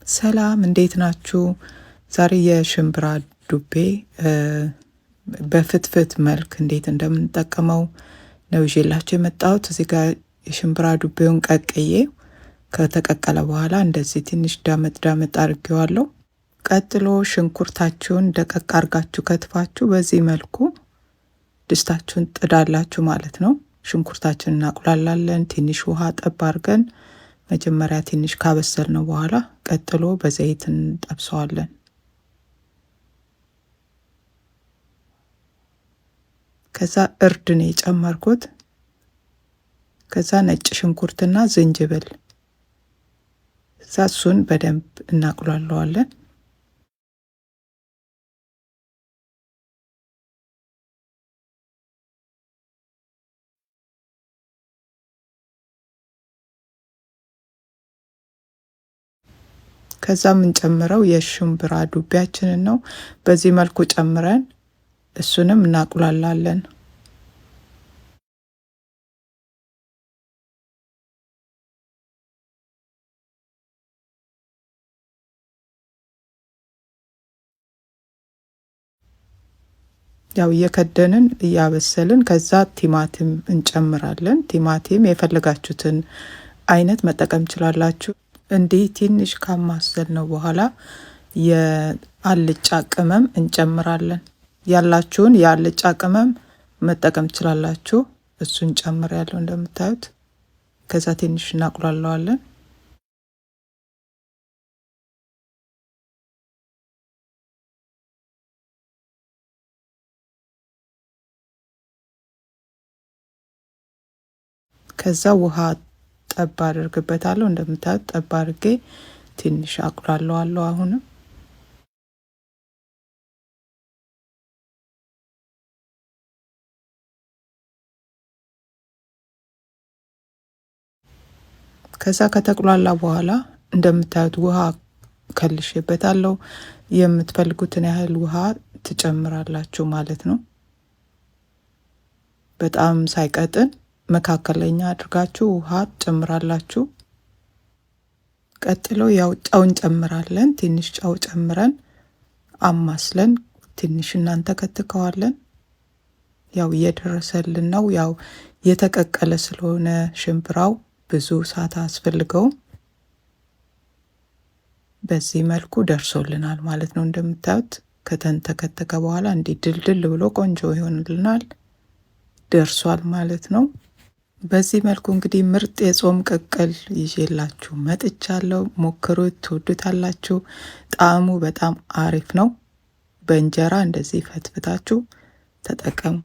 ሰላም እንዴት ናችሁ? ዛሬ የሽምብራ ዱቤ በፍትፍት መልክ እንዴት እንደምንጠቀመው ነው ይዤላችሁ የመጣሁት። እዚህ ጋር የሽምብራ ዱቤውን ቀቅዬ ከተቀቀለ በኋላ እንደዚህ ትንሽ ዳመጥ ዳመጥ አድርጌዋለሁ። ቀጥሎ ሽንኩርታችሁን ደቀቅ አርጋችሁ ከትፋችሁ በዚህ መልኩ ድስታችሁን ጥዳላችሁ ማለት ነው። ሽንኩርታችንን እናቁላላለን። ትንሽ ውሃ ጠብ አድርገን መጀመሪያ ትንሽ ካበሰልነው በኋላ ቀጥሎ በዘይት እንጠብሰዋለን። ከዛ እርድ ነው የጨመርኩት። ከዛ ነጭ ሽንኩርትና ዝንጅብል፣ እዛ እሱን በደንብ እናቁላለዋለን። ከዛ የምንጨምረው የሽምብራ ዱቤያችንን ነው። በዚህ መልኩ ጨምረን እሱንም እናቁላላለን። ያው እየከደንን እያበሰልን ከዛ ቲማቲም እንጨምራለን። ቲማቲም የፈለጋችሁትን አይነት መጠቀም ትችላላችሁ። እንዲህ ትንሽ ካማሰል ነው በኋላ የአልጫ ቅመም እንጨምራለን። ያላችሁን የአልጫ ቅመም መጠቀም ትችላላችሁ። እሱን ጨምር ያለው እንደምታዩት። ከዛ ትንሽ እናቁላለዋለን። ከዛ ውሃ ጠብ አድርግበታለሁ። እንደምታዩት ጠብ አድርጌ ትንሽ አቁላለዋለሁ። አሁንም ከዛ ከተቁላላ በኋላ እንደምታዩት ውሃ ከልሼበታለሁ። የምትፈልጉትን ያህል ውሃ ትጨምራላችሁ ማለት ነው። በጣም ሳይቀጥን መካከለኛ አድርጋችሁ ውሃ ትጨምራላችሁ። ቀጥሎ ያው ጨው እንጨምራለን። ትንሽ ጨው ጨምረን አማስለን ትንሽ እናንተከትከዋለን። ያው እየደረሰልን ነው። ያው የተቀቀለ ስለሆነ ሽምብራው ብዙ ሰዓት አያስፈልገውም። በዚህ መልኩ ደርሶልናል ማለት ነው። እንደምታዩት ከተንተከተከ በኋላ እንዲህ ድልድል ብሎ ቆንጆ ይሆንልናል። ደርሷል ማለት ነው። በዚህ መልኩ እንግዲህ ምርጥ የጾም ቅቅል ይዤላችሁ መጥቻለሁ። ሞክሩት፣ ትወዱታላችሁ። ጣዕሙ በጣም አሪፍ ነው። በእንጀራ እንደዚህ ፈትፍታችሁ ተጠቀሙ።